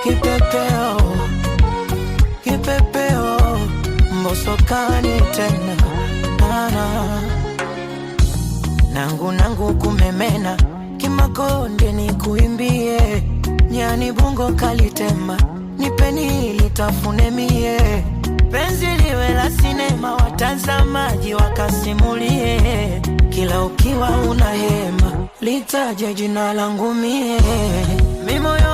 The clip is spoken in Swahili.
Kipepeo, kipepeo, mbosokani tena nana nangu nangu kumemena kimakonde ni kuimbie nyani bungo kalitema nipeni litafune mie penzi liwe la sinema watazamaji wakasimulie kila ukiwa una hema litaje jina langu mie mimoyo.